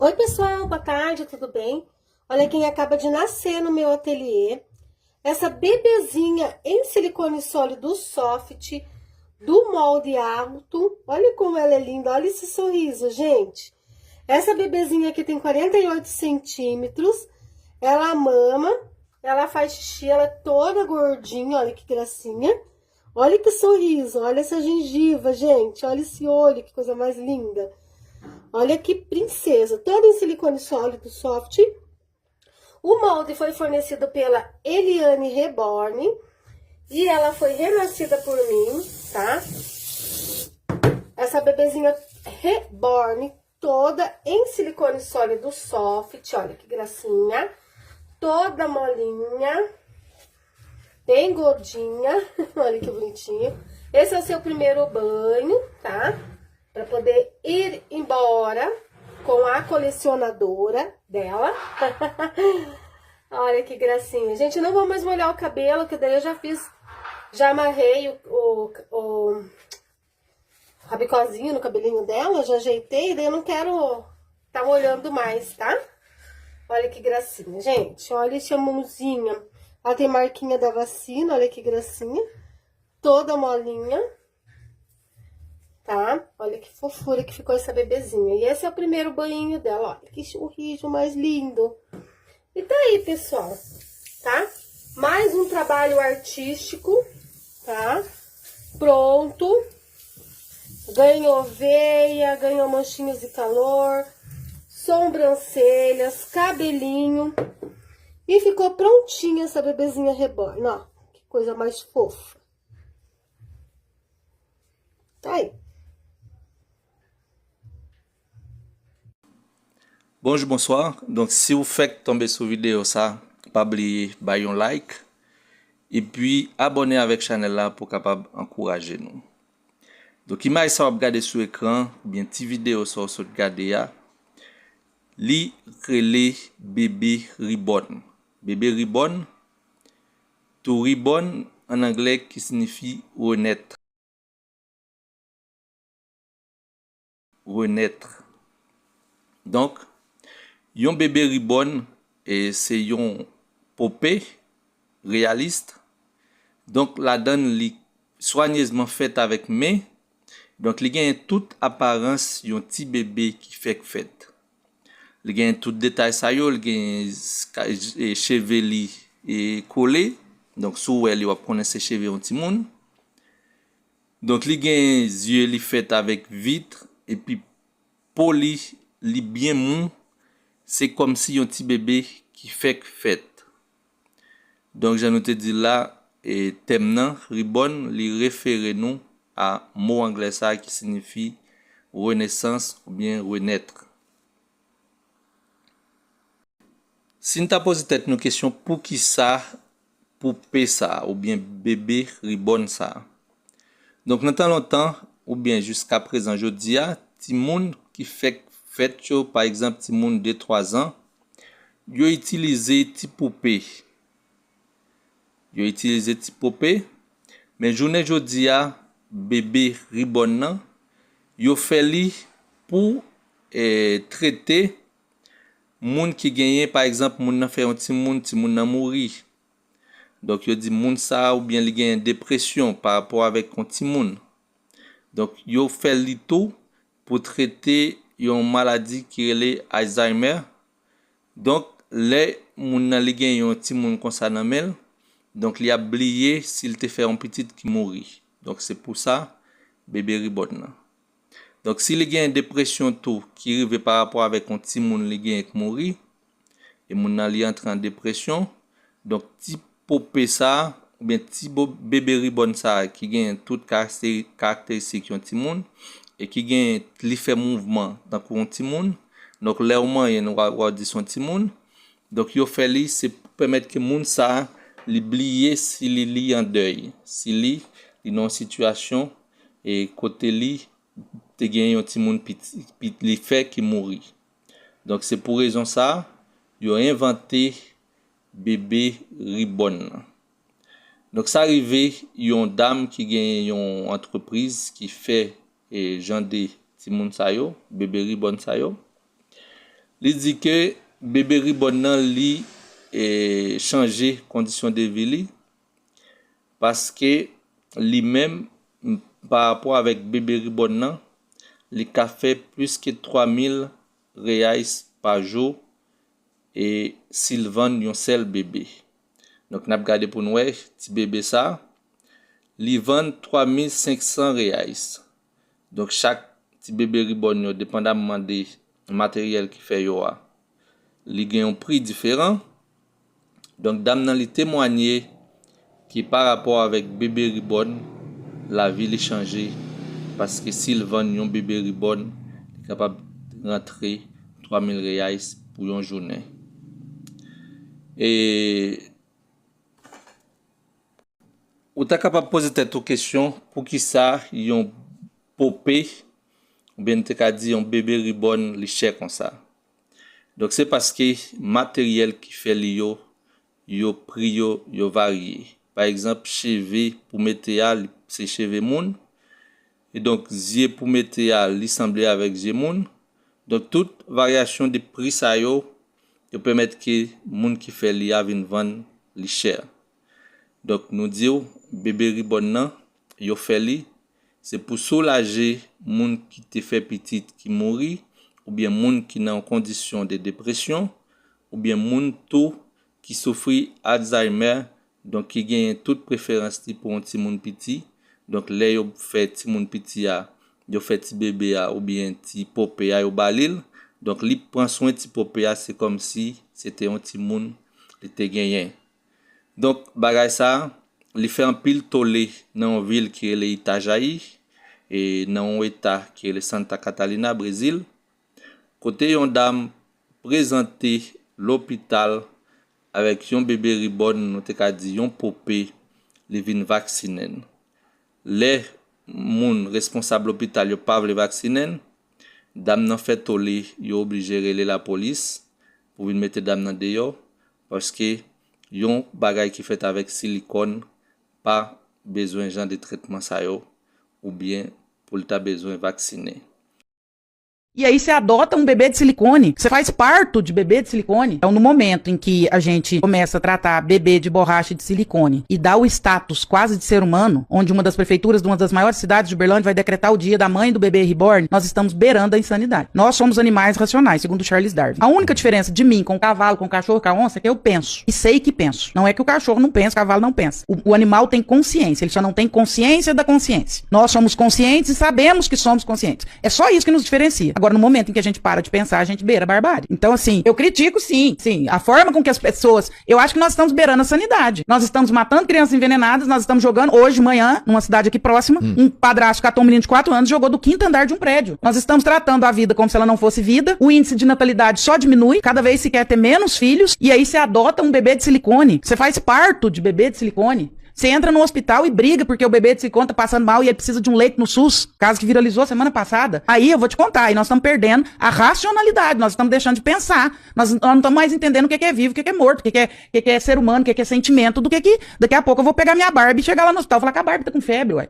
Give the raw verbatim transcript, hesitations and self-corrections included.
Oi, pessoal, boa tarde, tudo bem? Olha quem acaba de nascer no meu ateliê. Essa bebezinha em silicone sólido soft, do molde Arlton. Olha como ela é linda, olha esse sorriso, gente. Essa bebezinha aqui tem quarenta e oito centímetros. Ela mama, ela faz xixi, ela é toda gordinha, olha que gracinha. Olha que sorriso, olha essa gengiva, gente. Olha esse olho, que coisa mais linda. Olha que princesa. Toda em silicone sólido soft. O molde foi fornecido pela Eliane Reborn. E ela foi renascida por mim, tá? Essa bebezinha reborn, toda em silicone sólido soft. Olha que gracinha. Toda molinha. Bem gordinha. Olha que bonitinho. Esse é o seu primeiro banho, tá? Para poder ir embora com a colecionadora dela. Olha que gracinha. Gente, não vou mais molhar o cabelo, que daí eu já fiz, já amarrei o, o, o rabicózinho no cabelinho dela, já ajeitei, daí eu não quero tá molhando mais, tá? Olha que gracinha, gente. Olha essa mãozinha. Ela tem marquinha da vacina, olha que gracinha. Toda molinha, tá? Olha que fofura que ficou essa bebezinha. E esse é o primeiro banhinho dela, olha que sorriso mais lindo. E tá aí, pessoal, tá? Mais um trabalho artístico, tá? Pronto. Ganhou veia, ganhou manchinhas de calor, sobrancelhas, cabelinho. E ficou prontinha essa bebezinha reborn, ó. Que coisa mais fofa. Tá aí. Bonjou, bonswa. Donk, si w fèk tonbe sou videyo sa, pa bliye bay yon like epi abòne avèk chanèl la pou w kapab ankouraje nou. Donk, imaj sa w ap gade sou ekran, oubyen ti videyo sa w sot gade a, li rele bebe ribòn. Bebe ribòn, to reborn an anglè ki siyifi renèt. Renèt. Donk, yon bebe ribòn, e, se yon pope reyalis. Donk, ladan l, li swanyezman fèt avèk men. Donk, li genyen tout aparans yon ti bebe ki fèk fèt. Li genyen tout detay sa yo, li genyen s-, ka-, e, cheve li, e, kole. Donk, si w wè li, w ap konnen se cheve yon timoun. Donk, li gen zye li fèt avèk vit, epi po li, li byen mou, se kòmsi yon ti bebe ki fèk fèt. Donk, jan nou te di l la, e, tèm nan, ribòn, li refere nou a mo anglè sa a ki siyifi renesans oubyen renèt. Si n ta poze tèt nou kesyon poukisa poupe sa a oubyen bebe ribòn sa a. Donk, nan tan lontan, oubyen jiska prezan jodi a, timoun ki fèk fèt yo, pa egzanp, timoun de twa zan, yo itilize ti poupe. Yo itilize ti poupe, men jounen jodi a, bebe ribòn nan, yo fè li pou, e, trete moun ki genyen, pa egzanp, moun nan fè yon timoun, timoun nan mouri. Donk, yo di moun sa a, oubyen li genyen depresyon pa rapò avèk yon timoun. Donk, yo fè li tou pou trete yon maladi ki rele Alzheimer. Donk, lè moun nan li gen yon timoun konsa nan men l, donk, li ap bliye si l te fè yon pitit ki mouri. Donk, se pou sa, bebe ribòn nan. Donk, si li gen depresyon tou ki rive pa rapò avèk yon timoun li genyen k mouri, e moun nan li antre an depresyon, donk, ti pope sa a, oubyen ti bo-, bebe ribòn sa a ki gen tout karakte-, karakteristik yon timoun, e ki gen, li fè mouvman tankou yon timoun, donk, lè w manyen l, w a, w a di se yon timoun. Donk, yo fè li, se pou pèmèt ke moun sa a, li bliye si li, li an dèy, si li, li nan yon sitiyasyon, e kote li te gen yon timoun piti, pit-, li fè ki mouri. Donk, se pou rezon sa a, yo envante bebe ribòn nan. Donk, sa rive yon dam ki gen yon antrepriz ki fè, e, jan de timoun sa yo, bebe ribòn sa yo. Li di ke bebe ribòn nan li e, chanje kondisyon de vi li, paske li menm, m, pa rapò avèk bebe ribòn nan, li ka fè plis ke twa mil reais pa jou e si l vann yon sèl bebe. Donk, n ap gade pou n wè ti bebe sa, li vann twa mil senk san reais. Donk, chak ti bebe ribòn yo, depandamman de materyèl ki fè yo a, li gen yon pri diferan. Donk, dam nan li temwanye ke pa rapò avèk bebe ribòn, lavi li chanje, paske si l vann yon bebe ribòn, li kapab rantre twa mil reais pou yon jounen. E ou ta kapab poze tèt ou kesyon, poukisa yon pope, oubyen n te ka di yon bebe ribòn, li chè konsa? Donk, se paske materyèl ki fè li yo, yo pri yo, yo varye. Pa egzanp, cheve pou mete a, li, se cheve moun. E donk, zye pou mete a, li sanble avèk zye moun. Donk, tout varyasyon de pri sa yo, yo pèmèt ke moun ki fè li a vin vann li chè. Donk, nou di w, bebe ribòn nan, yo fè li, se pou soulaje moun ki te fè pitit ki mouri, oubyen moun ki nan yon kondisyon de depresyon, oubyen moun tou ki soufri Alzheimer, donk ki genyen tout preferans li pou yon timoun piti. Donk, lè yo fè timoun piti a, yo fè ti bebe a, oubyen ti pope a, yo ba li l. Donk, li pran swen ti pope a, se kòmsi se te yon timoun li te genyen. Donk, bagay sa, li fè anpil tole nan yon vil ki rele Itajaí, e nan yon eta ki rele Santa Catarina, Brezil, kote yon dam prezante lopital avèk yon bebe ribòn, nou te ka di yon pope, li vin vaksinen. Lè moun responsab lopital yo pa vle vaksinen, dam nan fè tole, yo oblije rele lapolis pou vin mete dam nan deyò, paske yon bagay ki fèt avèk silikòn pa bezwen jan de trètman sa yo, oubyen pou l ta bezwen vaksinen. E aí você adota um bebê de silicone. Você faz parto de bebê de silicone. Então, no momento em que a gente começa a tratar bebê de borracha de silicone e dá o status quase de ser humano, onde uma das prefeituras de uma das maiores cidades de Uberlândia vai decretar o dia da mãe do bebê reborn, nós estamos beirando a insanidade. Nós somos animais racionais, segundo Charles Darwin. A única diferença de mim com o cavalo, com o cachorro, com a onça, é que eu penso. E sei que penso. Não é que o cachorro não pensa, o cavalo não pensa. O, o animal tem consciência, ele só não tem consciência da consciência. Nós somos conscientes e sabemos que somos conscientes. É só isso que nos diferencia. Agora, no momento em que a gente para de pensar, a gente beira a barbárie. Então, assim, eu critico sim, sim, a forma com que as pessoas. Eu acho que nós estamos beirando a sanidade. Nós estamos matando crianças envenenadas, nós estamos jogando hoje, manhã, numa cidade aqui próxima, hum. Um padrasto catou um menino de quatro anos e jogou do quinto andar de um prédio. Nós estamos tratando a vida como se ela não fosse vida. O índice de natalidade só diminui, cada vez se quer ter menos filhos, e aí se adota um bebê de silicone. Você faz parto de bebê de silicone. Você entra no hospital e briga porque o bebê de silicone tá passando mal e ele precisa de um leito no sus, caso que viralizou semana passada. Aí eu vou te contar, aí nós estamos perdendo a racionalidade, nós estamos deixando de pensar, nós, nós não estamos mais entendendo o que é vivo, o que é morto, o que é, o que é ser humano, o que é sentimento, do que que daqui a pouco eu vou pegar minha Barbie e chegar lá no hospital e falar que a Barbie tá com febre, ué.